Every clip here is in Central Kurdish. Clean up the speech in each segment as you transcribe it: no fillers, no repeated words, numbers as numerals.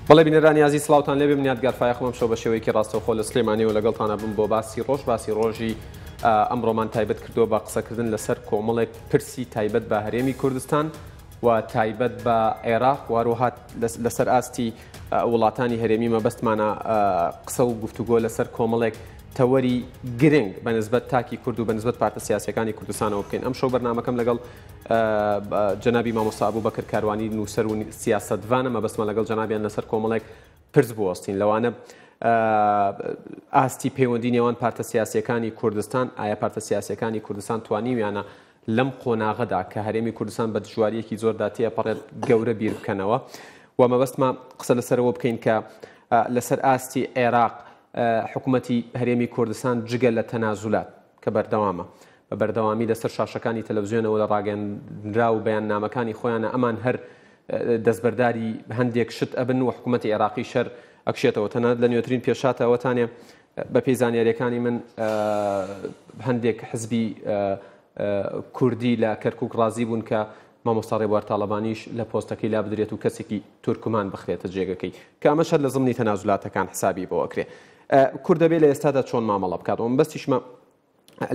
بەڵێ بینەرانی ئازیز سڵاوتان لێبێ من یادگار فایەقم ئەمشەو بە شێوەیەکی ڕاستەوخۆ لە سلێمانیەوە لەگەڵتانە بم بۆ باسی ڕۆژ باسی ڕۆژی ئەمڕۆمان تایبەت کردووە بە قسەکردن لەسەر کۆمەڵێک پرسی تایبەت بە هەرێمی کوردستان و تایبەت بە عێراق و هەروەها لەسەر ئاستی وڵاتانی هەرێمی مەبەستمانە قسە و گفتوگۆ لەسەر کۆمەڵێک تەوەری گرنگ بە نسبەت تاکی کورد و بە نسبەت پارتە سیاسەکانی کوردستانەوە بکەین. ئەم شەو بەرنامەکەم لەگەڵ جەنابی مامۆستا ئەبوبەکر کاروانی نووسەر و سیاسەتڤانە، مەبەستمە لەگەڵ جەنابیان لەسەر کۆمەڵێک پرس بوەستین، لەوانە ئاستی پەیوەندی نێوان پارتە سیاسیەکانی کوردستان، ئایا پارتە سیاسیەکانی کوردستان توانیویانە لەم قۆناغەدا کە هەرێمی کوردستان بە دژواریەکی زۆردا تێپەڕێت گەورە بیر بکەنەوە و مەبەستمە قسە لەسەرەوە بکەین کە لەسەر ئاستی عێراق حکوومەتی هەرێمی کوردستان جگە لە تەنازولات کە بەردەوامە بە بەردەوامی لەسەر شاشەکانی تەلەڤزیۆنەوە لە ڕاگەیەندراو و بەیاننامەکانی خۆیانە ئەمان هەر دەستبەرداری هەندێک شت ئەبن و حکوومەتی عێراقی شەر ئەکشێتەوە. تەنانەت لە نوێترین پێشهاتە ئەوەتانێ بەپێی زانیاریەکانی من هەندێک حزبی کوردی لە کەرکک ڕازی بوون کە مامۆستا ڕێبوار تاڵەبانیش لە پۆستەکەی لابدرێت و کەسێکی تورکمان بخرێتە جێگەکەی کە ئەمەش هەر لە زمنی تەنازولاتەکان حسابی بۆ ئەکرێ. کورد دەبێ لە ئێستادا چۆن مامەڵە بکات؟ و مەبەستیشمە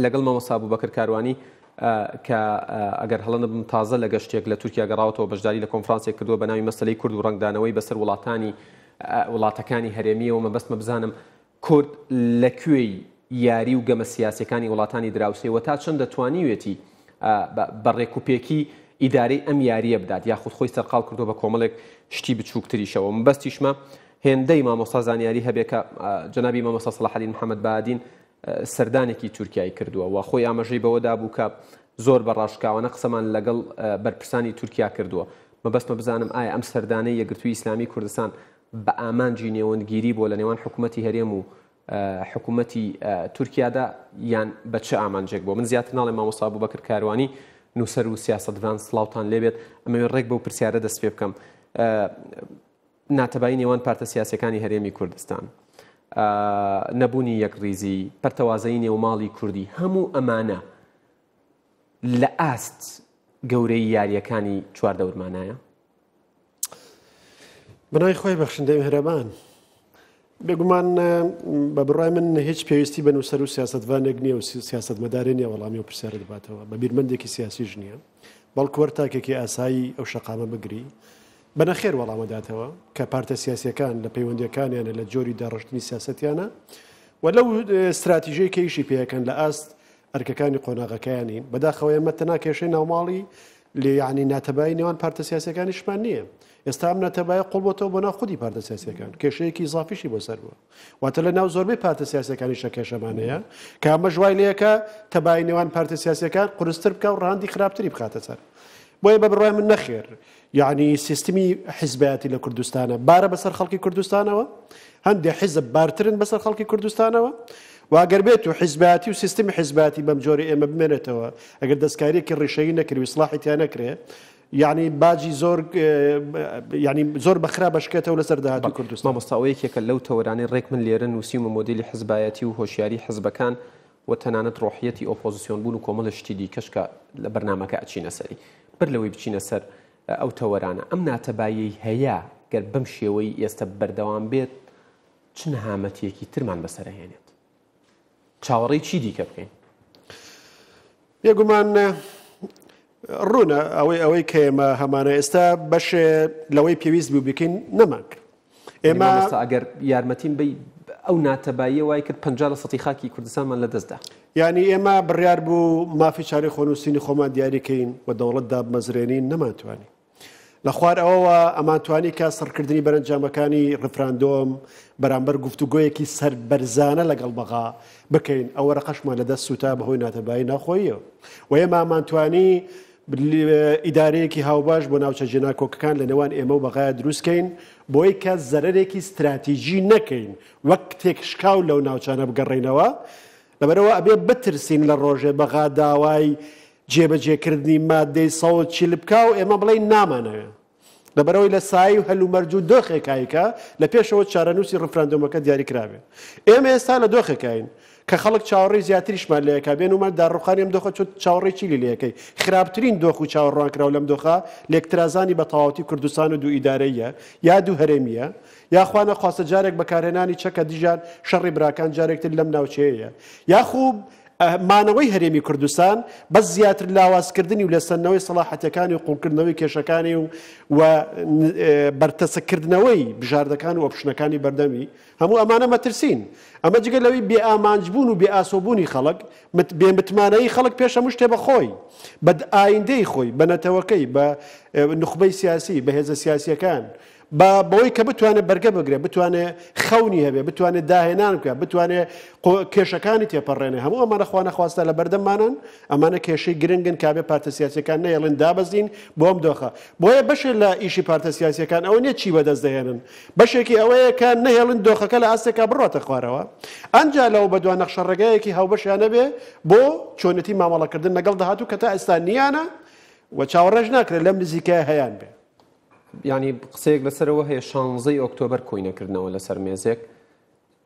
لەگەڵ مامۆستا ئەبوبەکر کاروانی کە ئەگەر هەڵە نەبم تازە لە گەشتێک لە تورکیا گەڕاوەتەوە بەشداری لە کۆنفرانسێک کردووە بە ناوی مەسەلەی کورد و ڕەنگدانەوەی بەسەر وڵاتانی وڵاتەکانی هەرێمیەوە. مەبەستمە بزانم کورد لە کوێی یاری و گەمە سیاسیەکانی وڵاتانی دراوسێ و تا چەندە توانیوێتی بە ڕێکوپێکی ئیدارەی ئەم یارییە بدات یاخود خۆی سەرقاڵ کردووە بە کۆمەڵێک شتی بچووکتریشەوە. مەبەستیشمە هێندەی مامۆستا زانیاری هەبێ کە جەنابی مامۆستا سەڵاحەدین محەمەد بادین سەردانێکی تورکیای کردووە و خۆی ئاماژەی بەوە دابوو کە زۆر بە ڕاشکاوانە قسەمان لەگەڵ بەرپرسانی تورکیا کردووە. مەبەستمە بزانم ئایا ئەم سەردانەی یەکگرتووی ئیسلامی کوردستان بە ئامانجی نێوەندگیری بووە لە نێوان حکوومەتی هەرێم و حکوومەتی تورکیادا یان بە چ ئامانجێک بووە؟ من زیاتر ناڵێم مامۆستا ئەبوبەکر کاروانی نووسەر و سیاسەتڤان سڵاوتان لێبێت. ئەمەوێت ڕێک بەو پرسیارە دەست پێ بکەم. ناتەبایی نێوان پارتە سیاسیەکانی هەرێمی کوردستان، نەبوونی یەکڕیزی، پەرتەوازەیی نێوماڵی کوردی، هەموو ئەمانە لە ئاست گەورەی یارییەکانی چواردەورمانایە؟ بەناوی خۆی بەخشندەی میهرەبان. بێگومان بە بڕای من هیچ پێویستی بە نووسەر و سیاسەتڤانێک نییە و سیاسەتمەدارێ نییە وەڵامی ئەو پرسیارە دەباتەوە، بە بیرمەندێکی سیاسیش نییە، بەڵکو وەر تاکێکی ئاسایی ئەو شەقامە بگری بە نەخێر وەڵام ئەداتەوە کە پارتە سیاسیەکان لە پەیوەندیەکانیانە لە جۆری داڕشتنی سیاسەتیانە و لەو ستراتیژەی کە ئیشی پێەکەن لە ئاست ئەرکەکانی قۆناغەکەیانین. بەداخەوە ئێمە تەنها کێشەی ناوماڵی لێ یعنی ناتەبایی نێوان پارتە سیاسیەکانیشمان نییە. ئێستا ئەم ناتەبایە قوڵ بۆتەوە بۆ ناو خودی پارتە سیاسیەکان، کێشەیەکی ئیزافیشی بۆ سەر بووە. واتە لە ناو زۆربەی پارتە سیاسیەکانیشە کێشەمان هەیە کە ئەمەش وای لێکە تەبایی نێوان پارتە سیاسیەکان قورستر بکا و ڕەهەندی خراپتری بخاتە سەر. بۆیە بە بڕوای من نەخێر یعنی سیستمی حیزبایەتی لە کوردستانە بارە بەسەر خەڵکی کوردستانەوە، هەندێک حیزب بارترن بەسەر خەڵکی کوردستانەوە و ئەگەر بێت و حیزبایەتی و سیستمی حیزبایەتی بەم جۆرە ئێمە بمێنێتەوە، ئەگەر دەستکاریەکی ڕیشەیی نەکرێ و ئیسلاحی تیا نەکرێ، یعنی باجی زۆر یعنی زۆر بە خراپ ئەشکێتەوە لەسەر داهاتووی کوردستان. مامۆستا ئەوە یەکێکە لەو تەوەرانەی ڕێک من لێرە نووسیومە مۆدێلی حزبایەتی و هۆشیاری حزبەکان و تەنانەت ڕۆحیەتی ئۆپۆزسیۆن بوون و کۆمەڵێ شتی دیکەش کە لە بەرنامەکە ئەچینە سەری. بەر لەوەی بچینە سەر ئەو تەوەرانە، ئەم ناتەباییەی هەیە گەر بەم شێوەی ئێستە بەردەوام بێت چ نەهامەتییەکی ترمان بەسەر ئەهێنێت؟ چاوەڕێی چی دیکە بکەین؟ بێگومان ڕوونە ئەوەی ئەوەی کە ئێمە هەمانە ئێستا بەشێ لەوەی پێویست بوو بکەین نەمان کرد. ئێمە ئەگەر یارمەتیم بی ئەو ناتەباییە وای کرد 50 لە سەتی خاکی کوردستانمان لەدەستدا. یعنی ئێمە بڕیار بوو مافی چارەی خۆنووسینی خۆمان دیاریکەین و دەوڵەت دابمەزرێنین، نەمانتوانی. لە خوار ئەوەوە ئەمانتوانی کە سڕکردنی بەرەنجامەکانی ڕفراندۆم بەرامبەر گفتوگۆیەکی سەربەرزانە لەگەڵ بەغا بکەین، ئەو وەرەقەشمان لەدەست سووتا بەهۆی ناتەبایی ناوخۆییەوە. و ئێمە ئەمانتوانی ئیدارەیەکی هاوبەش بۆ ناوچە جێناکۆکەکان لە نێوان ئێمە و بەغایا دروستکەین بۆی کە زەرەرێکی ستراتیژی نەکەین وەک تێکشکاو لەو ناوچانە بگەڕێینەوە. لەبەرئەوە ئەبێ بترسین لە ڕۆژێ بەغا داوای جێبەجێکردنی مادەی 140 بکا و ئێمە بڵێین نامانەوێ. لەبەرئەوەی لە سایەی هەلومەرج و دۆخێکای کە لە پێشەوە چارەنووسی ڕفراندۆمەکە دیاری کرابێ. ئێمە ئێستا لە دۆخێکاین کە خەڵک چاوەڕێی زیاتریشمان لێ ئەکا، بێنومان داڕوخانی ئەم دۆخە چۆ چاوەڕێی چی لێ ئەکەی؟ خراپترین دۆخ و چاوەڕوانکراو لەم دۆخە لێکترازانی بە تەواوەتی کوردستان و دوو ئیدارەییە یا دوو هەرێمییە یا خوا نەخواستە جارێک بەکارهێنانی چەکە دژیان شەڕی براکان جارێکتر لەم ناوچەیەیە یاخو مانەوەی هەرێمی کوردستان بەس زیاتر لاوازکردنی و لێسەندنەوەی سەڵاحەتەکانی و قوڵکردنەوەی کێشەکانی و و بەرتەسککردنەوەی بژاردەکان و ئۆپشنەکانی بەردەمی هەموو ئەمانە مەترسین. ئەمە جگە لەوەی بێ ئامانجبوون و بێ ئاسۆبوونی خەڵک، بێ متمانەیی خەڵک پێش هەموو شتێ بە خۆی، بە ئایندەی خۆی، بە نەتەوەکەی، بە نوخبەی سیاسی، بە هێزە سیاسییەکان، بە بەوەی کە بتوانێت بەرگە بگرێت، بتوانێت خەونی هەبێت، بتوانێت داهێنان بکات، بتوانێت کێشەکانی تێپەڕێنێ. هەموو ئەمانە خوانەخواستە لە بەردەممانن. ئەمانە کێشەی گرنگن کە ئەبێ پارتە سیاسییەکان نەهێڵن دابەزین بۆ ئەم دۆخە. بۆیە بەشێ لە ئیشی پارتە سیاسییەکان ئەوە نییە چی بەدەست دەهێنن، بەشێکی ئەوەیە کە نەهێڵن دۆخەکە لە ئاستێکا بڕواتە خوارەوە، ئەنجا لەوە بەدوا نەخشەڕێگایەکی هاوبەشیان هەبێ بۆ چۆنێتی مامەڵەکردن لەگەڵ داهاتوو کە تا ئێستا نییانە و چاوەڕێش ناکرێت لەم نزیکەیە هەیان بێ. یانی قسەیەک لەسەرەوە هەیە شانزەی ئۆکتۆبەر کۆی نەکردنەوە لەسەر مێزێک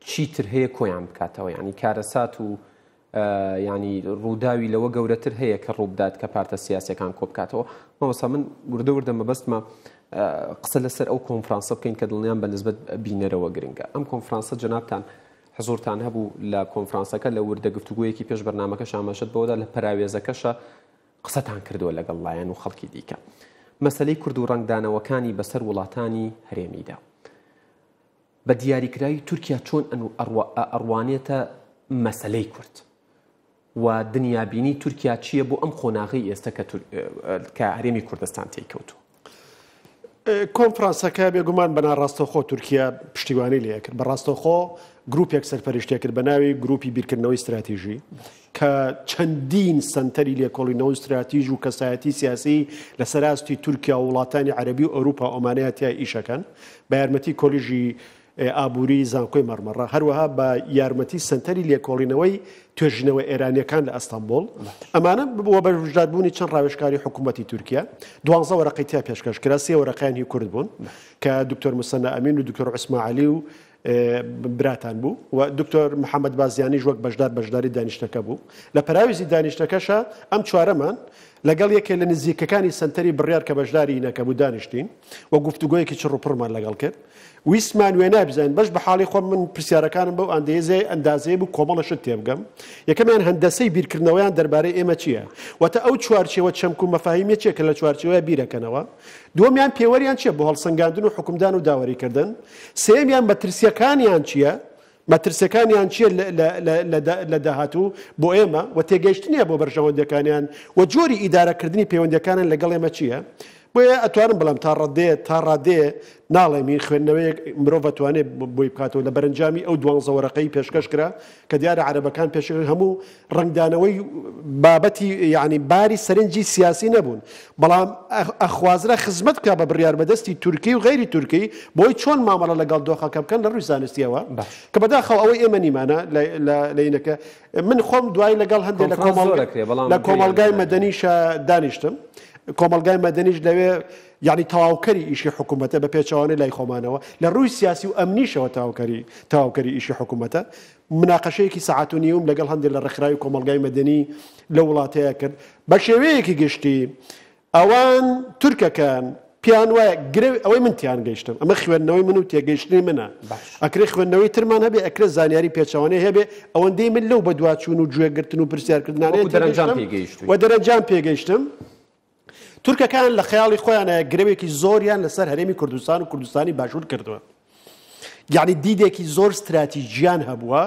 چیتر هەیە کۆیان بکاتەوە یانی کارەسات و یانی ڕووداوی لەوە گەورەتر هەیە کە ڕووبدات کە پارتە سیاسەکان کۆبکاتەوە مامۆستا من وردە وردە مەبەستمە قسە لەسەر ئەو کۆنفرانسە بکەین کە دڵنیام بە نسبەت بینەرەوە گرنگە ئەم کۆنفرانسە جەنابتان حزورتان هەبوو لە کۆنفرانسەکە لە وردە گفتوگویەکی پێش بەرنمەکە شامەشت بەوەدا لە پەراوێزەکەشە قسەتان کردووە لەگەڵ لایەن و خەڵکی دیکە مەسلەی کورد و ڕەنگدانەوەکانی بەسەر وڵاتانی هەرێمیدا بە دیاریکراوی تورکیا چۆن ئەڕوانێتە مەسەلەی کورد و دنیابینی تورکیا چییە بۆ ئەم قۆناغەی ئێستا کە هەرێمی کوردستان تێی کەوتووە؟ کۆنفرانسەکە بێگومان بە ناڕاستەوخۆ تورکیا پشتیوانی لێ کرد، بە ڕاستەوخۆ گروپێک سەرپەرشتێ کرد بە ناوی گروپی بیرکردنەوەی ستراتیژی کە چەندین سەنتەری لێکۆڵینەوە و ستراتیژ و کەسایەتی سیاسی لەسەر ئاستی تورکیا و وڵاتانی عەرەبی و ئەوروپا و ئەمانەیە تیا ئیشەکەن بە یارمەتی کۆلیژی ئابووری زانکۆی مەڕمەڕە هەروەها بە یارمەتی سەنتەری لێکۆڵینەوەی توێژینەوە ئێرانیەکان لە ئەستەنبوڵ ئەمانە بووە بە بەشداربوونی چەند ڕاوێژکاری حکوومەتی تورکیا دوانزە وەرەقەی تیا پێشکەش کرا سێ وەرەقەیان هی کورد بوون کە دکتۆر مسەنە ئەمین و دکتۆر عوسمان عەلی و براتان بوو و دکتۆر محەممەد بازیانیش وەک بەشدار بەشداری دانیشتەکە بوو لە پەراویزی دانیشتەکەشە ئەم چوارەمان لەگەڵ یەکێ لە نزیکەکانی سەنتەری بڕیار کە بەشداری نەکە بوو دانیشتین و گفتوگۆیەکی چڕ و پڕمان لەگەڵ کرد ویستمان وێنای بزانین بەش بە حاڵی خۆم من پرسیارەکانم بەو ئەندەیەزەی ئەندازەیە بوو کۆمەڵە شت تێبگەم یەکەمیان هەندەسەی بیرکردنەوەیان دەربارەی ئێمە چییە واتە ئەو چوارچێوە چەمک و مەفاهیمیە چییە کە لە چوارچێوەیە بیرەکەنەوە دووەمیان پێوەریان چییە بۆ هەڵسەنگاندن و حوکمدان و داوەریکردن؟ سێیەمیان مەترسییەکانیان چییە؟ مەترسیەکانیان چییە لە داهاتوو بۆ ئێمە و تێگەیشتنیان بۆ بەرژەوەندیەکانیان و جۆری ئیدارەکردنی پەیوەندیەکانیان لەگەڵ ئێمە چییە؟ بۆیە ئەتوانم بڵێم تا ڕادەیە تا ڕادەیە ناڵێم هین خوێندنەوەیەک مرۆڤ ئەتوانێت بۆی بکاتەوە لە بەرەنجامی ئەو دوانزە وەرەقەی پێشکەش کرا کە دیارە عەرەبەکان پێشکەش هەموو ڕەنگدانەوەی بابەتی یعنی باری سەرنجی سیاسی نەبوون بەڵام ئەخوازرا خزمەت بکا بە بڕیاربەدەستی تورکی و غەیری تورکی بۆی چۆن مامەڵە لەگەڵ دۆخەکە بکەن لە ڕووی زانستیەوە کە بەداخەوە ئەوەی ئێمە نیمانە لە ئینەکە من خۆم دوای لەگەڵ هەندێک لە کۆمەڵ لە کۆمەڵگای مەدەنیشە دانیشتم کۆمەڵگای مەدەنیش لەوێ یعنی تەواوکەری ئیشی حکوومەتە بە پێچەوانەی لای خۆمانەوە لە ڕووی سیاسی و ئەمنیشەوە تاوکەری تەواوکەری ئیشی حکوومەتە مناقەشەیەکی سەعات و نیوم لەگەڵ هەندێک لە ڕێکخراوی کۆمەڵگای مەدەنی لەو وڵاتەیە کرد بە شێوەیەکی گشتی ئەوان تورکەکان پێیان وایە گرەوی ئەوەی من تیان گەیشتم ئەمە خوێندنەوەی من و تێگەیشتنی منە ئەکرێ خوێندنەوەی ترمان هەبێ ئەکرێ زانیاری پێچەوانەی هەبێ ئەوەندەی من لەو بەدواچوون و گوێگرتن و پرسیارکردنانەیە دەرەنجام پێگەیشتووی و دەرەنجام پێگەیشتم تورکەکان لە خەیاڵی خۆیانە گرەوێکی زۆریان لەسەر هەرێمی کوردستان و کوردستانی باشوور کردووە. یعنی دیدێکی زۆر ستراتیژیان هەبووە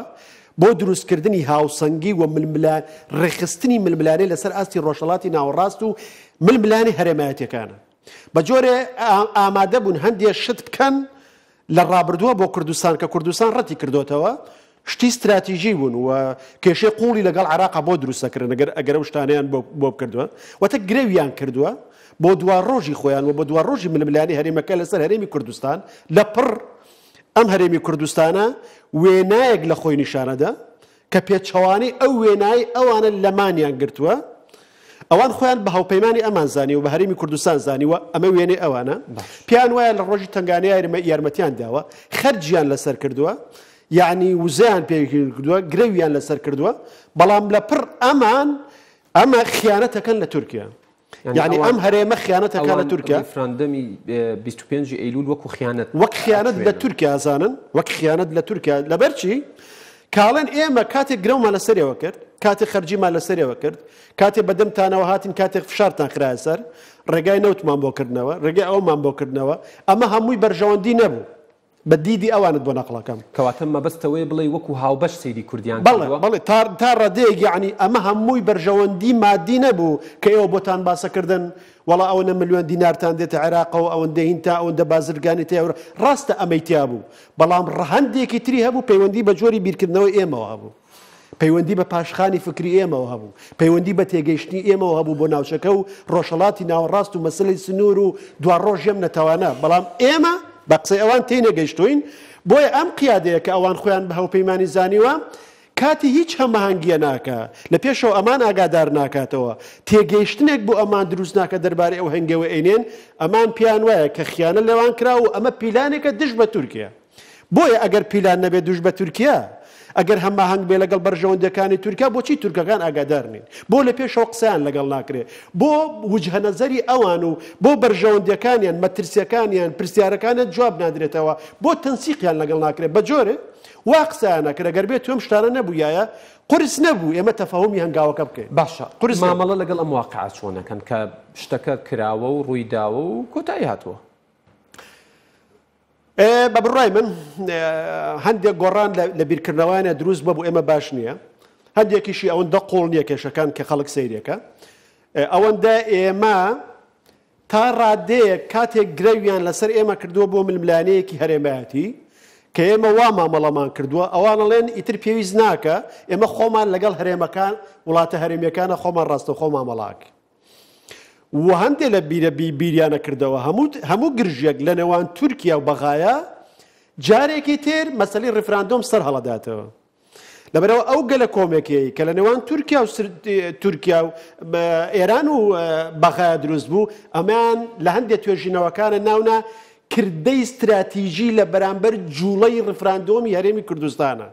بۆ دروستکردنی هاوسەنگی و ململا ڕێکخستنی ململانێ لەسەر ئاستی ڕۆژهەڵاتی ناوەڕاست و ململانێ هەرێمایەتیەکانە. بە جۆرێ ئامادە بوون هەندێ شت بکەن لە ڕابردووە بۆ کوردستان کە کوردستان ڕەتی کردۆتەوە شتی ستراتیژی بوون و کێشەی قوڵی لەگەڵ عێراقا بۆ دروست دەکردن ئەگەر ئەگەر ئەو شتانەیان بۆ بۆ بکردووە واتە گرەویان کردووە بۆ دواڕۆژی خۆیان و بۆ دواڕۆژی ململانێی هەرێمەکە لەسەر هەرێمی کوردستان لە پڕ ئەم هەرێمی کوردستانە وێنایەک لە خۆی نیشانەدا کە پێچەوانەی ئەو وێنایەی ئەوانە لەمانیان گرتووە، ئەوان خۆیان بە هاوپەیمانی ئەمان زانیوە، بە هەرێمی کوردستان زانیوە، ئەمە وێنەی ئەوانە، پێیان وایە لە ڕۆژی تەنگانەیا یارمەتیان داوە، خەرجیان لەسەر کردووە. یەعنی وزەیان پێ کردووە، گرەویان لەسەر کردووە، بەڵام لە پڕ ئەمان ئەمە خیانەتەکەن لە تورکیا. یعنی ئەم هەرێمە خیانەتەکە لە تورکیا. ڕیفراندەمی 25 ئەیلول وەکو خیانەت وەک خیانەت لە تورکیا زانن، وەک خیانەت لە تورکیا. لەبەر چی؟ کاڵێن ئێمە کاتێک گرەومان لەسەرەوە کرد، کاتێک خەرجیمان لەسەرەوە کرد، کاتێک بەدەمتانەوە هاتین، کاتێک فشارتان خرایە سەر، ڕێگای نەوتمان بۆ کردنەوە، ڕێگای ئەومان بۆ کردنەوە، ئەمە هەمووی بەرژەوەندی نەبوو. بە دیدی ئەوانت بۆ نەقڵەکەم. کەواتە مەبەست ئەوەیە بڵێی وەکو هاوبەش سەیری کوردیان بەڵێ کردووە؟ بەڵێ تا تا ڕادەیەک یەعنی ئەمە هەمووی بەرژەوەندی مادی نەبوو کە ئێوە بۆتان باسەکردن وەڵا ئەوەنە ملیۆن دینارتان دێتە عێراقەوە ئەوەندە هینتا ئەوەندە بازرگانی تیا ڕاستە ئەمەی تیا بوو بەڵام ڕەهەندێکی تری هەبوو پەیوەندی بە جۆری بیرکردنەوەی ئێمەوە هەبوو. پەیوەندی بە پاشخانی فکری ئێمەوە هەبوو، پەیوەندی بە تێگەیشتنی ئێمەوە هەبوو بۆ ناوچەکە و ڕۆژهەڵاتی ناوەڕاست و مەسەلەی سنوور و دواڕۆژی ئەم نەتەوانە، بەڵام ئێمە بە قسەی ئەوان تێینەگەیشتووین، بۆیە ئەم قیادەیە کە ئەوان خۆیان بە هاوپەیمانی زانیوە، کاتی هیچ هەماهەنگییە ناکا، لە پێشەوە ئەمان ئاگادار ناکاتەوە، تێگەیشتنێک بۆ ئەمان دروست ناکا دەربارەی ئەو هەنگەوەی ئەینێن، ئەمان پێیان وایە کە خیانەت لەوان کراوە و ئەمە پیلانێکە دژ بە تورکیا. بۆیە ئەگەر پیلان نەبێت دژ بە تورکیا، ئەگەر هەماهەنگ بێ لەگەڵ بەرژەوەندیەکانی تورکیا بۆچی تورکەکان ئاگادار نین؟ بۆ لە پێشەوە قسەیان لەگەڵ ناکرێ؟ بۆ وجهە نەزەری ئەوان و بۆ بەرژەوەندیەکانیان، مەترسیەکانیان، پرسیارەکانیان جواب نادرێتەوە؟ بۆ تەنسیقیان لەگەڵ ناکرێ؟ بە جۆرێ وا قسەیان ئەکرد ئەگەر بێتو ئەم شتانە نەبوویایە قورس نەبوو ئێمە تەفەهومی هەنگاوەکە بکەین. باشە قورس نەبوو. مامەڵە لەگەڵ ئەم واقعە چۆن ئەکەن کە شتەکە کراوە و ڕوویداوە و کۆتایی هاتووە؟ بە بڕای من هەندێک گۆڕان لە بیرکردنەوەیانە دروست بووە بۆ ئێمە باش نییە، هەندێکیشی ئەوەندە قوڵ نییە کێشەکان کە خەڵک سەیرێکە ئەوەندە ئێمە تا ڕادەیەک کاتێک گرەویان لەسەر ئێمە کردووە بۆ ململانەیەکی هەرێمایەتی کە ئێمە وا مامەڵەمان کردووە ئەوانەڵێن ئیتر پێویست ناکە ئێمە خۆمان لەگەڵ هەرێمەکان وڵاتە هەرێمیەکانە خۆمان ڕاستەوخۆ مامەڵاک و هەندێ لە بیرە بی بیریانە کردەوە هەموو هەموو گرژیەک لە نێوان تورکیا و بەغایا جارێکی تر مەسەلەی ڕیفراندۆم سەر هەڵەداتەوە لەبەرەوە ئەو گەلە کۆمێکیەی کە لە نێوان تورکیا و تورکیا و ئێران و بەغایا دروست بوو ئەمان لە هەندێک توێژینەوەکانە ناونا کردەی ستراتیژی لە بەرامبەر جوڵەی ڕیفراندۆمی هەرێمی کوردستانە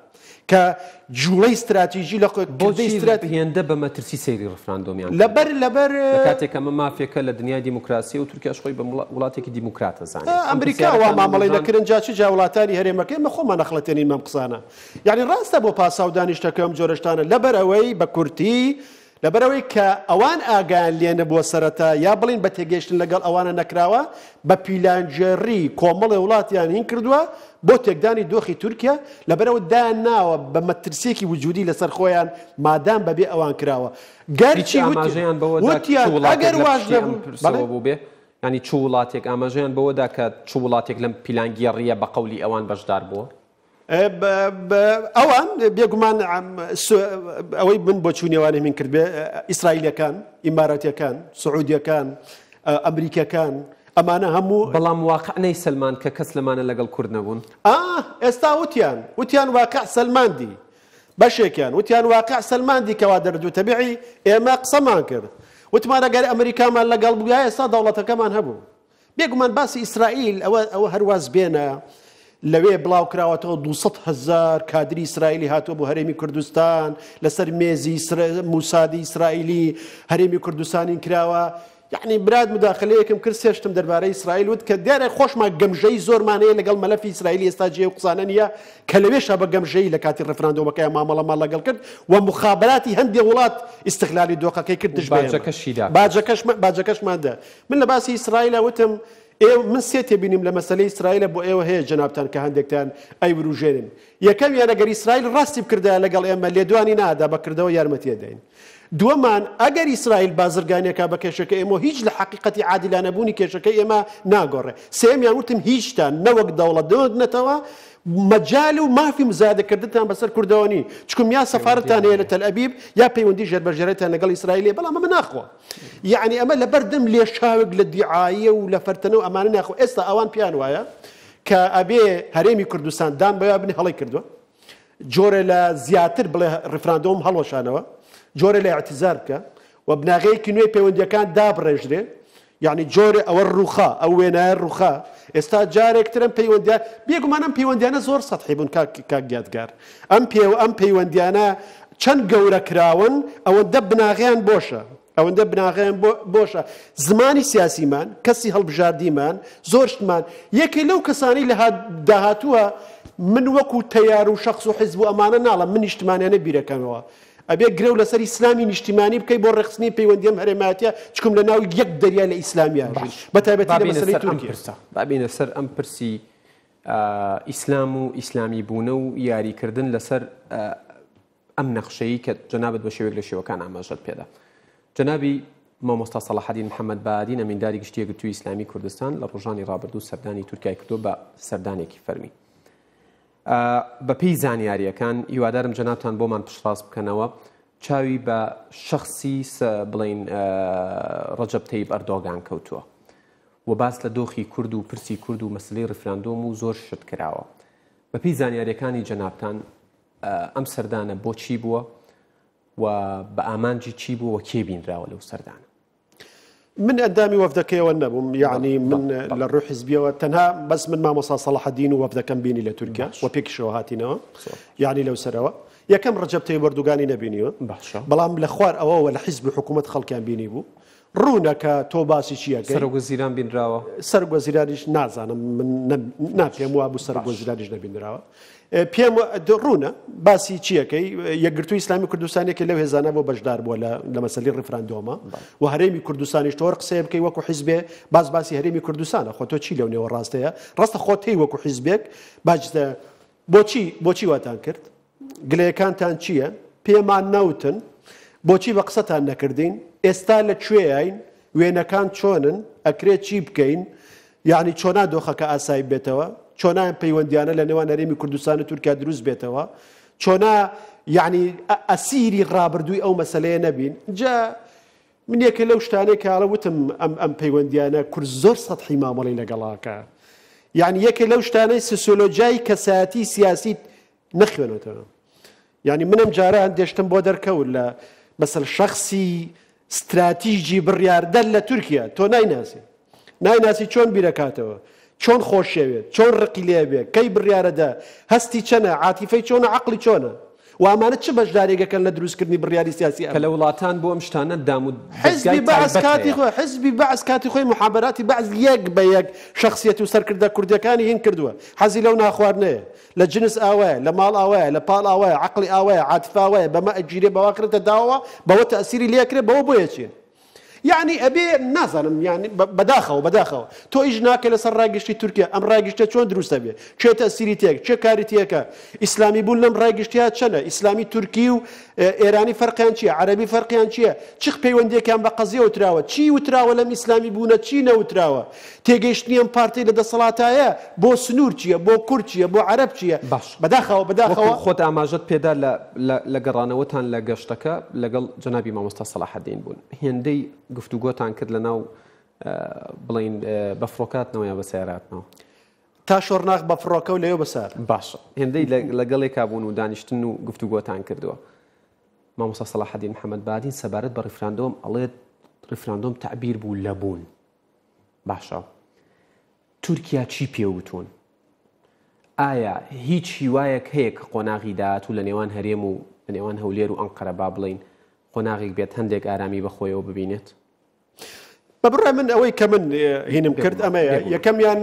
کە جوڵەی ستراتیژی لە کردەی سترات هێندە بە مەترسی سەیری ڕفراندۆمیان لەبەر لەبەر لە کاتێک ئەمە مافێکە لە دنیای دیموکراسی و تورکیاش خۆی بە وڵاتێکی دیموکرات ئەزانێت. ئەمریکا وا مامەڵەی دەکردن جا چ جا وڵاتانی هەرێمەکە ئێمە خۆمان ئەخڵەتێنین بەم قسانە یعنی ڕاستە بۆ پاساودانی شتەکە ئەم جۆرە شتانە لەبەر ئەوەی بە کورتی لەبەرئەوەی کە ئەوان ئاگایان لێ نەبووە سەرەتا یا بڵێین بە تێگەیشتن لەگەڵ ئەوانە نەکراوە، بە پیلانگێڕی کۆمەڵێ وڵاتیان هین کردووە بۆ تێکدانی دۆخی تورکیا، لەبەرئەوە دایان ناوە بە مەترسییەکی وجودی لەسەر خۆیان مادام بەبێ ئەوان کراوە. هیچ گەرچی ئاماژەیان بەوە دا وتیان چ وڵاتێک ئەگەر لە واش پشتی ئەم نەبوو پرسەوە بەڵێ. بووبێ؟ یانی چ وڵاتێک ئاماژەیان بەوە دا کە چ وڵاتێک لەم پیلانگێڕییە بە قەولی ئەوان بەشدار بووە؟ ئەوان بێگومان ئەوەی من بۆ چوونیوانە من کرد بێ ئیسرائیلەکان ئیماراتیەکان سعودیەکان ئەمریکەکان ئەمانە هەموو بەڵام واقع نەیسەلمان کە کەس لەمانە لەگەڵ کورد نەبوون. ئێستا وتیان وتیان واقع سەلماندی بەشێکیان وتیان واقع سەلماندی کەوا دەردوو تەبیعی ئێمە قسەمان کرد وتمان ئەگەر ئەمریکامان لەگەڵ بووە ئێستا دەوڵەتەکەمان هەبوو بێگومان باسی ئیسرائیل ئەوە ئەوە هەر واز بێنە لەوێ بڵاو کراوەتەوە 200 هەزار کادری ئیسرائیلی هاتووە بۆ هەرێمی کوردستان لەسەر مێزی موسادی ئیسرائیلی هەرێمی کوردستانین کراوە یعنی برات مداخلەیەکم کرد سێشتم دەربارەی ئیسرائیل وت کە دیارە خۆشمان گەمژەی زۆرمان هەیە لەگەڵ مەلەفی ئیسرائیلی ئێستا جێ و قسانە نییە کە لەوێشا بە گەمژەیی لە کاتی ڕێفراندۆمەکەی مامەڵەمان لەگەڵ کرد و مخابراتی هەندێ وڵات ئیستغلالی دۆخەکەی کرد دژ بە ئێمە. باجەکەشی دا. باجەکەشمان دا. من لە باسی ئیسرائیلە وتم ئێوە من سێ تێبینیم لە مەسەلەی ئیسرائیلە بۆ ئێوە هەیە جەنابتان کە هەندێکتان ئەیوروژێنن یەکەمیان ئەگەر ئیسرائیل ڕاستی بکردایە لەگەڵ ئێمە لێدوانی نادا بە کردەوە یارمەتی ئەداین دووەمان ئەگەر ئیسرائیل بازرگانیەکە بە کێشەکە ئێمە هیچ لە حەقیقەتی عادیلانەبوونی کێشەکەی ئێمە ناگۆڕێ سێیەمیان وتم هیچتان نەوەک دەوڵەت نەوەک نەتەوە مەجال و مافی مزایدەکردنتان بەسەر کوردەوە نی چکم یا سەفارەتتان هەیە لە تەلئەبیب یا پەیوەندی ژێربەژێرتان لەگەڵ ئیسرائیل هەیە بەڵام ئەمە ناخوا یەعنی ئەمە لەبەر دەم لێشاوێک لە دیعایە و لە فەرتەنە و ئەمانە ناخۆ ئێستا ئەوان پێیان وایە کە ئەبێ هەرێمی کوردستان دان بەوە بنێ هەڵەی کردووە جۆرە لە زیاتر بڵێ ڕیفراندۆم هەڵوەشانەوە جۆرە لە اعتزار بکە و بناغەیەکی نوێی پەیوەندیەکان دابڕێژرێ. یعنی جۆرێ ئەوە ڕووخا، ئەو وێنایە ڕووخا، ئێستا جارێک تر ئەم پەیوەندیە، بێگومان ئەم پەیوەندیانە زۆر سەتحی بوون کاک کاک یادگار، ئەم پێ ئەم پەیوەندیانە چەند گەورە کراون ئەوەندە بناغەیان بۆشە، ئەوەندە بناغەیان بۆ بۆشە. زمانی سیاسیمان، کەسی هەڵبژاردیمان، زۆر شتمان، یەکێ لەو کەسانەی لە داهاتووە من وەکو تەیار و شەخس و حیزب و ئەمانە ناڵێم، من نیشتمانیانە بیرەکەمەوە، ئەبێ گرەو لەسەر ئیسلامی نیشتیمانی بکەی بۆ ڕێکخستنی پەیوەندی ئەم هەرێمایەتیە چکم لە ناو یەک دەریا لە ئیسلامیا ژین بە تایبەتی لە مەسەلەی تورکیا. با بینە سەر ئەم پرسی ئیسلام و ئیسلامی بوونە و یاریکردن لەسەر ئەم نەخشەی کە جەنابت بە شێوەیەک لە شێوەکان ئاماژەت پێدا. جەنابی مامۆستا سەڵاحەدین محەممەد بادین ئەمینداری گشتی یەکگرتووی ئیسلامی کوردستان لە ڕۆژانی ڕابردوو سەردانی تورکیای کردووە بە سەردانێکی فەرمی. بەپێی زانیارییەکان، هیوادارم جەنابتان بۆمان پشتڕاست بکەنەوە، چاوی بە شەخسی بڵێین ڕەجەب تەیب ئەردۆگان کەوتووە و باس لە دۆخی کورد و پرسی کورد و مەسلەی ڕیفراندۆم و زۆر شت کراوە. بەپێی زانیارییەکانی جەنابتان ئەم سەردانە بۆ چی بووە و بە ئامانجی چی بووە و کێ بینراوە لەو سەردانە؟ من ئەندامی وەفدەکەیەوە نەبووم یعنی من لە ڕووی حزبیەوە تەنها بەس من مامۆسا سەڵاحەدین و وەفدەکەم بینی لە تورکیا و پێکیشەوە هاتینەوە یعنی لەو سەرەوە یەکەم ڕەجەب تەیب ئەردوگانی نەبینیوە بەڵام لە خوار ئەوەوە لە حیزب و حکوومەت خەڵکیان بینی بوو ڕوونە کە تۆ باسی چیەکەی سەرۆک وەزیران بینراوە سەرۆک وەزیرانیش نازانم من نا پێم وابوو سەرۆک وەزیرانیش نەبینراوە پێم ڕوونە باسی چیەکەی یەکگرتووی ئیسلامی کوردستان یەکێ لەو هێزانە بۆ بەشدار بووە لە مەسەلی ڕیفراندۆمە و هەرێمی کوردستانیش تۆر قسەیە بکەی وەکو حیزبێ باس باسی هەرێمی کوردستانە خۆ تۆ چی لەو نێوە ڕاستەیە ڕاستە خۆ تێی وەکو حیزبێک باجتە بۆچی بۆچی واتان کرد گلەیەکانتان چییە پێمان نەوتن بۆچی بە قسەتان نەکردین ئێستا لە کوێین وێنەکان چۆنن ئەکرێت چی بکەین یانی چۆنا دۆخەکە ئاسایی بێتەوە؟ چۆنا ئەم پەیوەندیانە لە نێوان هەرێمی کوردستان و تورکیا دروست بێتەوە؟ چۆنا یانی ئەسیری ڕابردووی ئەو مەسەلەیە نەبین؟ جا من یەکێ لەو شتانەی کە ئەڵێ وتم ئەم ئەم پەیوەندیانە کورد زۆر سەتحی مامەڵەی لەگەڵاکە. یانی یەکێ لەو شتانەی سوسیۆلۆجیای کەسایەتی سیاسی نەخوێنێتەوە. یانی من ئەم جارە هەندێ شتم بۆ دەرکەوت لە مەسەل شەخسی ستراتیژی بڕیاردەر لە تورکیا تۆ نایناسی نایناسی چۆن بیرەکاتەوە چۆن خۆشیەوێت چۆن ڕقی لێبێ کەی بڕیارەدا هەستی چەنە عاتیفەی چۆنە عقلی چۆنە و ئەمانە چ بەشدارێکەکەن لە دروستکردنی بڕیاری سیاسی کە لە وڵاتان بۆ ئەم شتانە دام و حزبی بەعس کاتی خۆی حزبی بەعس کاتی خۆی محابراتی بەعس یەک بە یەک شخصیت و سەرکردە کوردەکانی هین کردووە حەزی لەو ناخواردنەیە لە جنس ئاوایە، لە ماڵ ئاوایە، لە پاڵ ئاوایە، عەقڵی ئاوایە، عاتفە ئاوایە، بەمە ئەگیرێ بەوە ئەخرێتە داوەوە، بەوە تەئسیری لێ ئەکرێ، بەوە بۆی ئەچین. یەعنی ئەبێ نازانم یانی بەداخەوە بەداخەوە تۆ ئیش ناکەی لەسەر ڕای گشتی تورکیا، ئەم ڕای گشتیە چۆن دروست ئەبێ، کێ تەئسیری تێک، کێ کاری تێکە، ئیسلامی بوون لەم ڕای گشتیە چەنە، ئیسلامی تورکی و ئێرانی فەرقیان چیە، عەرەبی فەرقیان چیە، چ پەیوەندیەکیان بە قەزیە وتراوە، چی وتراوە لەم ئیسلامی بوونە چی نەوتراوە، تێگەیشتنی ئەم پارتەی لە دەسەڵاتایە بۆ سنوور چییە، بۆ کورد چییە، بۆ عەرەب چییە؟ باشە. بەداخەوە، بەداخەوە. وەکو خۆت ئاماژەت پێدا لە لە لە گەڕانەوەتان لە گەشتەکە لەگەڵ جەنابی مامۆستا سەڵاحەدین بوون. هێندەی گفتوگۆتان کرد لە ناو بڵێین بە فڕۆکاتنەوە یا بە سەیاراتنەوە؟ تا شۆڕناخ بە فڕۆکە و لەوێ بە سەیارە. باشە. هێندەی لەگەڵێکا بوون و دانیشتن و گفتوگۆتان کردووە. مامۆستا سەڵاحەدین محەمەد بادین سەبارەت بە ڕیفراندۆم ئەڵێت ڕیفراندۆم تەعبیر بوو لە بوون. باشە تورکیا چی پێ وتوون؟ ئایا هیچ هیوایەک هەیە کە قۆناغی داهاتوو لە نێوان هەرێم و لە نێوان هەولێر و ئەنقەرە با بڵێین قۆناغێک بێت هەندێک ئارامی بە خۆیەوە ببینێت؟ بە بڕای من ئەوەی کە من هینم کرد ئەمەیە یەکەمیان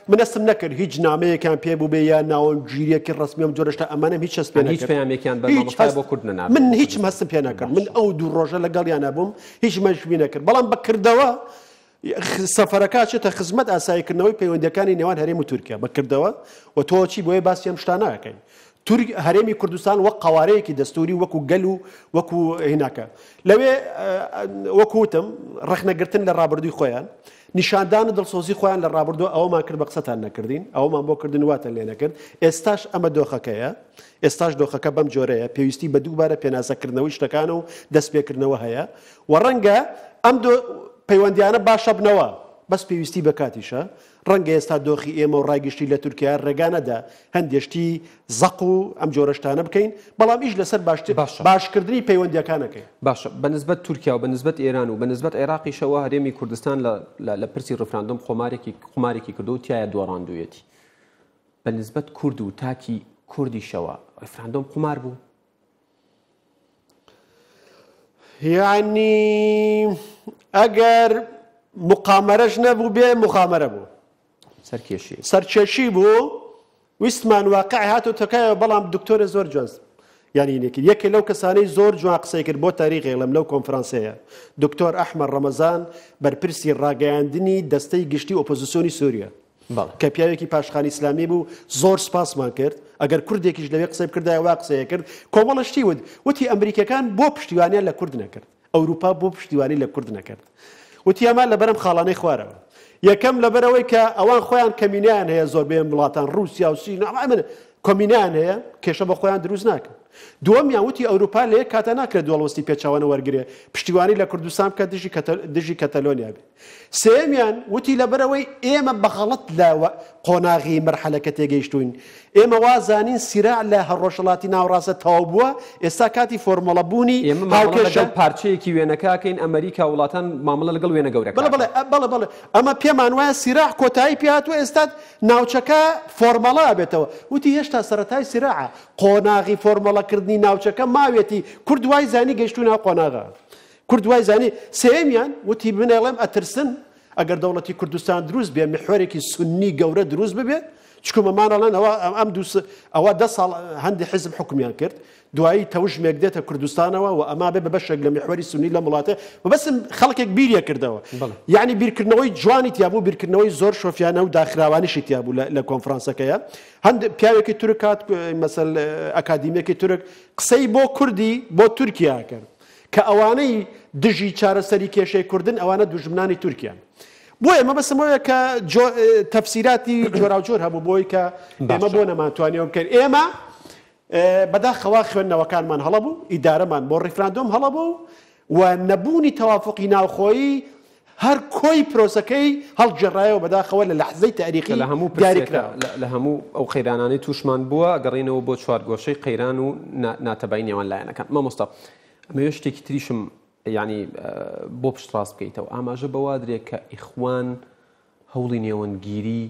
من هەستم نەکرد هیچ نامەیەکیان پێ بوو بێ یا ناوەندگیریەکی ڕەسمی ئەم جۆرە شتە ئەمانەم هیچ هەست پێ هیچ نەکرد پەیامێکیان بە هیچ مامۆستای هەست بۆ کورد نەناردووە من بۆ هیچم کوردستان هەستم پێ نەکرد من باشە ئەو دوو ڕۆژە لەگەڵیانە بووم هیچ مەشوی نەکرد بەڵام بە کردەوە سەفەرەکە ئەچێتە خزمەت ئاساییکردنەوەی پەیوەندیەکانی نێوان هەرێم و تورکیا بە کردەوە و تۆ چی بۆیە باسی ئەم شتانە ئەکەین تورک هەرێمی کوردستان وەک قەوارەیەکی دەستوری وەکو گەل و وەکو هیناکە لەوێ وەکو وتم ڕەخنەگرتن لە ڕابردووی خۆیان نیشاندان و دڵسۆزی خۆیان لە ڕابردوو ئەوەمان کرد بە قسەتان نەکردین ئەوەمان بۆ کردن واتە لێ نەکرد ئێستاش ئەمە دۆخەکەیە ئێستاش دۆخەکە بەم جۆرەیە پێویستی بە دووبارە پێناسەکردنەوەی شتەکان و دەستپێکردنەوە هەیە و ڕەنگە ئەم دۆ پەیوەندیانە باشەبنەوە. بەس پێویستی بە کاتیشە. ڕەنگە ئێستا دۆخی ئێمە و ڕای گشتی لە تورکیا ڕێگا نەدا هەندێ شتی زەق و ئەم جۆرە شتانە بکەین، بەڵام ئیش لەسەر باشتر باشە. باشکردنی پەیوەندییەکان ئەکەین. باشە بە نسبەت تورکیا و بە نسبەت ئێران و بە نسبەت عێراقیشەوە هەرێمی کوردستان لە لە لە پرسی ڕیفراندۆم قۆمارێکی قومارێکی کردووە و تیایا دۆڕاندوویەتی. بە نسبەت کورد و تاکی کوردیشەوە ڕیفراندۆم قومار بوو؟ یعنی ئەگەر مقامەرەش نەبوو بێ مخامەرە بوو سەرکێشی سەرکێشی بوو ویستمان واقع هاتو تەکایەوە بەڵام دکتۆرە زۆر جوان یانی نێکرد یەکێ لەو کەسانەی زۆر جوان قسەی کرد بۆ تاریخێڵم لەو کۆنفرانسەیە دکتۆر ئەحمەد ڕەمەزان بەرپرسی ڕاگەیاندنی دەستەی گشتی ئۆپۆزیسیۆنی سووریا کە پیاوێکی پاشخانی ئیسلامی بوو زۆر سپاسمان کرد ئەگەر کوردێکیش لەوێ قسەی بکردایە وا قسەیە کرد کۆمەڵە شتی وت وتی ئەمریکەکان بۆ پشتیوانیان لە کورد نەکرد ئەوروپا بۆ پشتیوانی لە کورد نەکرد وتی ئەمە لەبەرم خاڵانەی خوارەوە یەکەم لەبەرەوەی کە ئەوان خۆیان کەمینیان هەیە زۆربەی وڵاتان رووسیا و سین ئەمە کۆمینیان هەیە کێشە بە خۆیان دروست ناکەن دووەمیان وتی ئەوروپا لە یەک کاتە ناکرێت دووەڵوەستی پێچەوانە وەرگێ پشتیوانی لە کوردستان بکە دژی کەتەلۆنیا بێ سێیەمیان، وتی لەبەرئەوەی ئێمە بە غەڵەت لە قۆناغی مەرحەلەکە تێگەیشتووین، ئێمە وا زانین سیراع لە ڕۆژهەڵاتی ناوەڕاستە تەواو بووە، ئێستا کاتی فۆرمەڵە بوونی ئێمە مامەڵە هاوکێشە. لەگەڵ پارچەیەکی وێنەکە ئەکەین، ئەمەریکا و وڵاتان مامەڵە لەگەڵ وێنە گەورەکە بەڵێ ئەکەن. بەڵێ بەڵێ بەڵێ ئەمە پێمان وایە سیراع کۆتایی پێ هاتووە، ئێستا ناوچەکە فۆرمەڵە ئەبێتەوە. وتی هێشتا سەرەتای سیراعە، قۆناغی فۆرمەڵەکردنی ناوچەکە ماویەتی، کورد وای زانی گەیشتووینە ئەو قۆناغە. کورد وای زانی. سێیەمیان وتی من ئەڵێم ئەترسن ئەگەر دەوڵەتی کوردستان دروست بێ میحوەرێکی سوننی گەورە دروست ببێ چکومەمان ئەڵێن ئەوە ئەم دوو ئەوە دە ساڵ هەندی حیزب حکومیان کرد دوایی تەوژمێک دێتە کوردستانەوە و ئەما بێ بە بەشێک لە میحوەری سوننی لەم وڵاتە مەبەستم خەڵکێک بیریە کردەوە یعنی بیرکردنەوەی جوانی تیا بوو بیرکردنەوەی زۆر شۆفیانە و داخراوانیشی تیا بوو لە کۆنفرانسەکەیە هەند پیاوێکی تورک هات مەسەل ئەکادیمیەکی تورک قسەی بۆ کوردی بۆ تورکیا کرد کە ئەوانەی دژی چارەسەری کێشەی کوردن ئەوانە دوژمنانی تورکیان. بۆیە مەبەستم ئەوەیە کە تەفسیراتی جۆراوجۆر هەبوو بۆی کە ئێمە بۆ نەمانتوانی ئەوە بکەین. ئێمە بەداخەوە خوێندنەوەکانمان هەڵە بوو، ئیدارەمان بۆ ڕیفراندۆم هەڵە بوو و نەبوونی تەوافقی ناوخۆیی هەر کۆی پرۆسەکەی هەڵگێڕایەوە بەداخەوە لە لەحزەی تاریخی لە هەموو دیاریکراوە. پرسێکا لە هەموو ئەو قەیرانانەی تووشمان بووە ئەگەڕێینەوە بۆ چوارگۆشەی قەیران و ناتەبایی نێوان لایەنەکان. مامۆستا ئەمەوێ شتێکی تریشم یانی بۆ پشتڕاست بکەیتەوە ئاماژە بەوە درێ کە ئیخوان هەوڵی نێوەندگیری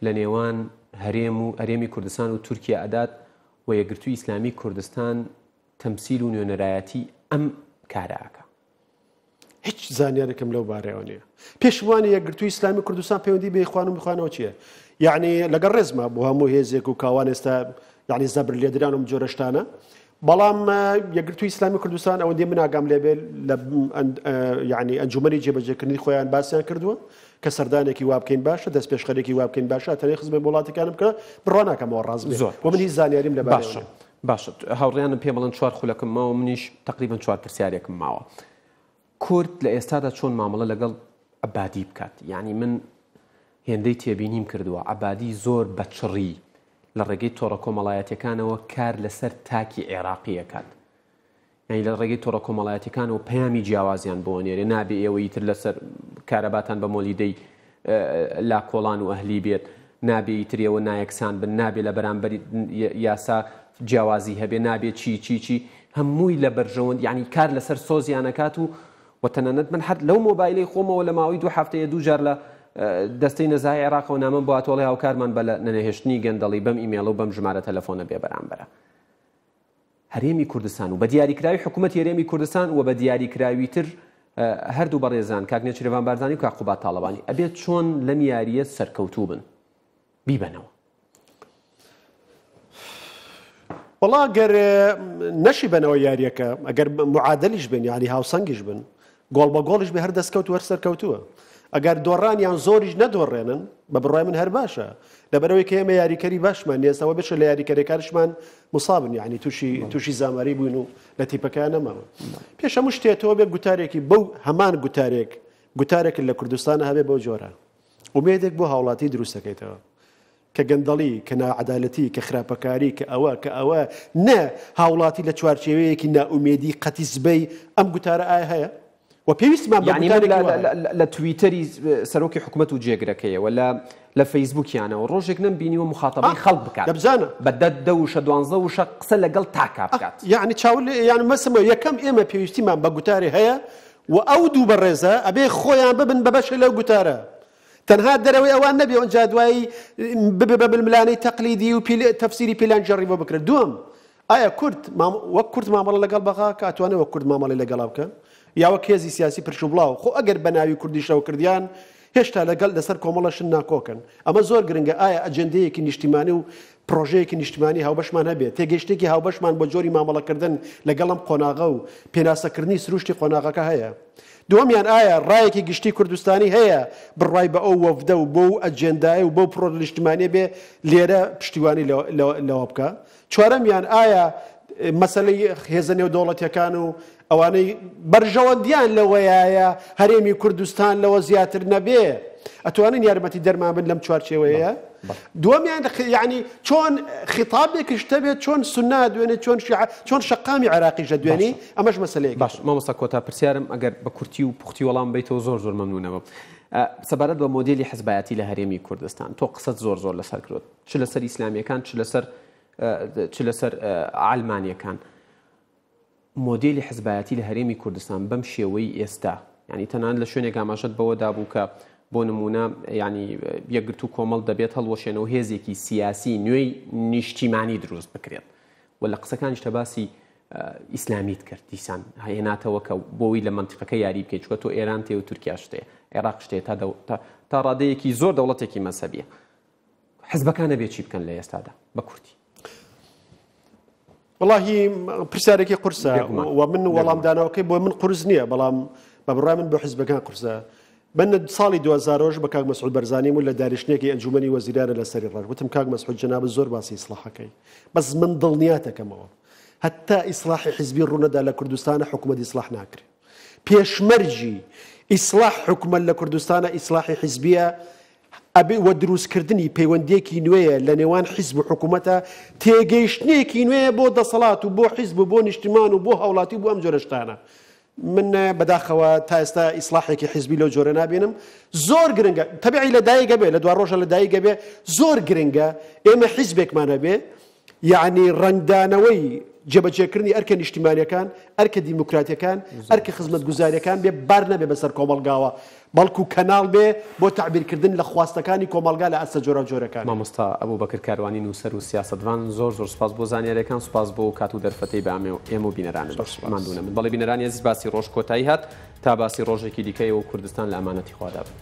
لە نێوان هەرێم و هەرێمی کوردستان و تورکیا ئەدات و یەکگرتووی ئیسلامی کوردستان تەمسیل و نوێنەرایەتی ئەم کارە ئەکا. هیچ زانیارێکم لەو بارەیەوە نییە. پێشم وانیە یەکگرتووی ئیسلامی کوردستان پەیوەندی بە ئیخوان و میخوانەوە چییە؟ یعنی لەگەڵ ڕێزمە بۆ هەموو هێزێک و کاوان ئێستا یعنی زەبر لێدران و جۆرە شتانە بەڵام یەکگرتووی ئیسلامی کوردستان ئەوەندەی من ئاگام لێبێ لە یعنی ئەنجومەنی جێبەجێکردنی خۆیان باسیان کردووە کە سەردانێکی وا بکەین باشە دەستپێشخەرێکی وا بکەین باشە تەنێ خزمەت بۆ وڵاتەکانم بکە بڕوا ناکەمەوە ڕاست بێ زۆر و من هیچ زانیاریم لەبارەیەوە باشە نییە. باشە هاوڕێیانم پێم بڵێن چوار خولەکم ماوە منیش تەقریبەن چوار پرسیارێکم ماوە کورد لە ئێستادا چۆن مامەڵە لەگەڵ عەبادی بکات یعنی من هێندەی تێبینیم کردووە عەبادی زۆر بە چڕی لە ڕێگەی تۆڕە کۆمەڵایەتەکانەوە کار لەسەر تاکی عێراقی ئەکات یانی لە ڕێگەی تۆڕە کۆمەڵایەتیەکانەوە پەیامی جیاوازیان بۆ ئەنێرێ نابێ ئێوە ئیتر لەسەر کارەباتان بە مۆلیدەی لاکۆڵان و ئەهلی بێت نابێ ئیتر ئێوە نایەکسان بن نابێ لە بەرامبەر یاسا جیاوازی هەبێ نابێ چی چی چی هەمووی لە بەرژەوەند یعنی کار لەسەر سۆزیانەکات و و تەنانەت من هەر لەو مۆبایلەی خۆمەوە لە ماوەی دوو هەفتەیە دوو جار لە دەستەی نەزاهەی عێراقەوە نامەم بۆ هاتووە هاوکارمان بە لە نەهێشتنی گەندەڵی بەم ئیمێڵ و بەم ژمارە تەلەفۆنە بێ بەرامبەرە هەرێمی کوردستان و بە دیاریکراوی حکوومەتی هەرێمی کوردستان و بە دیاریکراویتر هەردوو بەڕێزان کاک نێچیرڤان بارزانی و کاک قوباد تاڵەبانی ئەبێت چۆن لەم یارییە سەرکەوتوو بن بیبەنەوە؟ وەڵا گەر نەشی بەنەوە یاریەکە ئەگەر معادلیش بن یعنی هاوسەنگیش بن گۆڵ بە گۆڵیش بێ هەر دەستکەوت و هەر سەرکەوتووە. ئەگەر دۆڕان یان زۆریش نەدۆڕێنن بە بڕوای من هەر باشە. لەبەرئەوەی کە ئێمە یاریکەری باشمان نییە ئێستا بەشێ لە یاریکەرەکانیشمان موسابن یعنی تووشی تووشی زاماری بووین و لە تیپەکەیان نەماون. پێش هەموو شتێ تۆ بێ گوتارێکی بەو هەمان گوتارێک گوتارێکت لە کوردستانە هەبێ بەو جۆرە ئومێدێک بۆ هاوڵاتی دروست دەکەیتەوە. کە گەندەڵی، کە ناعەدالەتی، کە خراپەکاری، کە ئەوە، کە ئەوە، نە هاوڵاتی لە چوارچێوەیەکی نائومێدی قەتیس بەی، ئەم گوتارە ئایا هەیە؟ و پێویستمان بە یعنی من گوتارێکی وا هەیە. لە تویتەری سەرۆکی حکومەت و جێگرەکەیەوە لە لە فەیسبووکیانەوە ڕۆژێک نەمبینیوە موخاتەبەی خەڵک بکات دە بزانە. بە دە دە وشە دوانزە وشە قسە لەگەڵ تاکا بکات. یعنی چاو لێ یعنی مەسم یەکەم ئێمە پێویستیمان بە گوتارێ هەیە و ئەو دوو بەڕێزە ئەبێ خۆیان ببن بە بەشێ لەو گوتارە تەنها دەرەوەی ئەوان نەبێ ئەنجا دوایی ببێ بە ململانێی تەقلیدی و تەفسیری پیلانگێڕی بۆ بکرێت. دووەم ئایا کورد وەک کورد مامەڵە لەگەڵ بەغا کە ئەتوانێ وەک کورد مامەڵەی لەگەڵا بکە یا وەک هێزی سیاسی پرش و بڵاو خۆ ئەگەر بە ناوی کوردیشەوە کردیان هێشتا لەگەڵ لەسەر کۆمەڵە شت ناکۆکن ئەمە زۆر گرنگە ئایا ئەجێندەیەکی نیشتیمانی و پرۆژەیەکی نیشتمانی هاوبەشمان هەبێت تێگەیشتێکی هاوبەشمان بۆ جۆری مامەڵەکردن لەگەڵ ئەم قۆناغە و پێناسەکردنی سروشتی قۆناغەکە هەیە دووەمیان ئایا ڕایەکی گشتی کوردستانی هەیە بڕوای بە ئەو وەفدە و بۆ ئەجێندایە و بەو پرۆژە نیشتمانیە بێ لێرە پشتیوانی لەوە بکە چوارەمیان، ئایا مەسەلەی هێزە نێودەوڵەتیەکان و ئەوانەی بەرژەوەندیان لەوەیایە هەرێمی کوردستان لەوە زیاتر نەبێ ئەتوانن یارمەتی دەرمان بن لەم چوارچێوەیە؟ دووەمیان یعنی چۆن خیتابێکیش هەبێت چۆن سوننە دوێنێ چۆن شیعە چۆن شەقامی عێراقیش دەدوێنی ئەمەش مەسەلەیەکی باش مامۆستا کۆتا پرسیارم ئەگەر بە کورتی و پوختی وەڵام بیتەوە زۆر زۆر مەمنونەوە سەبارەت بە مۆدێلی حزبایەتی لە هەرێمی کوردستان تۆ قسەت زۆر زۆر لەسەر کرد چ لەسەر ئیسلامیەکان چ لەسەر چ لەسەر عەلمانیەکان مۆدێلی حزبایەتی لە هەرێمی کوردستان بەم شێوەی ئێستا ینی تەنان لە شوێنێک ئاماژەت بەوە دابوو کە بۆ نمونە ینی یەکگرتوو کۆمەڵ دەبێت هەڵوەشێنەوە هێزێکی سیاسی نوێی نیشتیمانی دروست بکرێت و لە قسەکانیشتە باسی ئیسلامیت کرد دیسان هێناتەوە کە بۆی لە مەنتیقەکە یاری بکەیت چونکە تۆ ئێران تێ و تورکیا شتێ عێراق شتێ تا تا ڕادەیەکی زۆر دەوڵەتێکی مەزهەبیە حزبەکان ئەبێ چی بکەن لە ئێستادا بە کورتی؟ وەڵاهی پرسیارێکی قورسە و من وەڵامدانەوەکەی بۆ من قورس نییە بەڵام بە بڕای من بۆ حزبەکان قورسە من ساڵی 2000 بە کاک مەسعود بەرزانیم و لە دانیشتنێکی ئەنجومەنی وەزیرانە لەسەری ڕەش وتم کاک مەسعود جەنابت زۆر باسی ئیسڵاحەکەی بەس من دڵنیاتەکەمەوە هەتا ئیسڵاحی حزبی ڕوونەدا لە کوردستانە حکوومەت ئیسڵاح ناکرێت پێشمەرجی ئیسڵاح حکومەت لە کوردستانە ئیسڵاحی حزبیە ئەبێ وە دروستکردنی پەیوەندیەکی نوێیە لە نێوان حیزب و حکومەتە، تێگەیشتنێکی نوێیە بۆ دەسەڵات و بۆ حیزب و بۆ نیشتیمان و بۆ هاوڵاتی و بۆ ئەم جۆرە شتانە. من بەداخەوە تا ئێستا ئیسڵاحێکی حیزبی لەو جۆرە نابینم. زۆر گرنگە، تەبیعی لە دایک ئەبێ، لە دواڕۆژە لە دایک ئەبێ، زۆر گرنگە ئێمە حیزبێکمان هەبێ یەعنی ڕەنگدانەوەی جێبەجێکردنی ئەرکە نیشتیمانیەکان، ئەرکە دیموکراتیەکان، ئەرکە خزمەتگوزاریەکان بێ بار نەبێ بەسەر کۆمەڵگاوە، بەڵکو کەناڵ بێ بۆ تەعبیرکردن لە خواستەکانی کۆمەڵگا لە ئاستە جۆراوجۆرەکان. مامۆستا ئەبوبەکر کاروانی نووسەر و سیاسەتڤان زۆر زۆر سوپاس بۆ زانیاریەکان سوپاس بۆ کات و دەرفەتەی بە ئێمە و بینەرانت زۆر سوپاس. ماندوو نەبن. بەڵێ بینەرانی ئەزیز باسی ڕۆژ کۆتایی هات تا باسی ڕۆژێکی دیکە ئێوە و کوردستان لە ئەمانەتی خوادا بن.